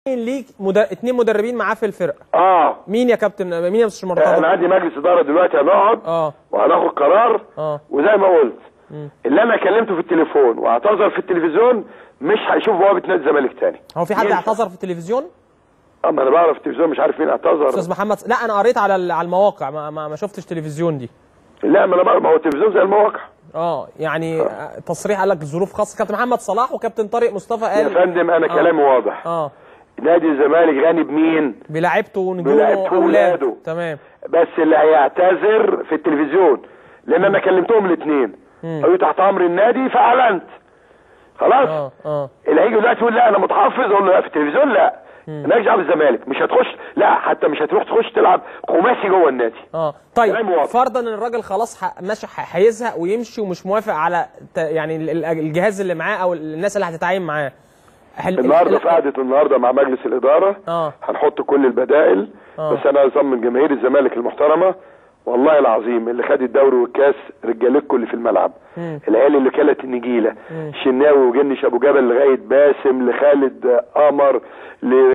ليك اتنين مدربين معاه في الفرقة. مين يا كابتن؟ مين يا مستر مرتضى؟ انا عندي مجلس ادارة دلوقتي، هنقعد وهناخد قرار. وزي ما قلت اللي انا كلمته في التليفون واعتذر في التلفزيون مش هيشوف بوابه نادي الزمالك تاني. هو في حد اعتذر في التلفزيون؟ اما انا بعرف التلفزيون، مش عارف مين اعتذر. استاذ محمد، لا انا قريت على المواقع، ما شفتش تلفزيون دي. لا ما انا بعرف، ما هو التلفزيون زي المواقع. يعني تصريح قال لك ظروف خاصة. كابتن محمد صلاح وكابتن طارق مصطفى قال يا فندم انا كلامي واضح. نادي الزمالك غني بمين؟ بلاعيبته ونجومه واولاده. تمام. بس اللي هيعتذر في التلفزيون، لان انا كلمتهم الاثنين قالوا تحت امر النادي فاعلنت خلاص. اللي هيجي دلوقتي يقول لا انا متحفظ، اقول له لا في التلفزيون لا، مالكش دعوه بالزمالك، مش هتخش، لا حتى مش هتروح تخش تلعب خماسي جوه النادي. طيب فرضا ان الراجل خلاص ماشي، هيزهق ويمشي ومش موافق على يعني الجهاز اللي معاه او الناس اللي هتتعين معاه. النهارده في قعدة النهارده مع مجلس الادارة هنحط كل البدائل. بس انا عايز اطمن جماهير الزمالك المحترمة، والله العظيم اللي خد الدوري والكاس رجالتكم اللي في الملعب، العيال اللي كلت النجيله، الشناوي وجنش ابو جبل لغاية باسم لخالد قمر.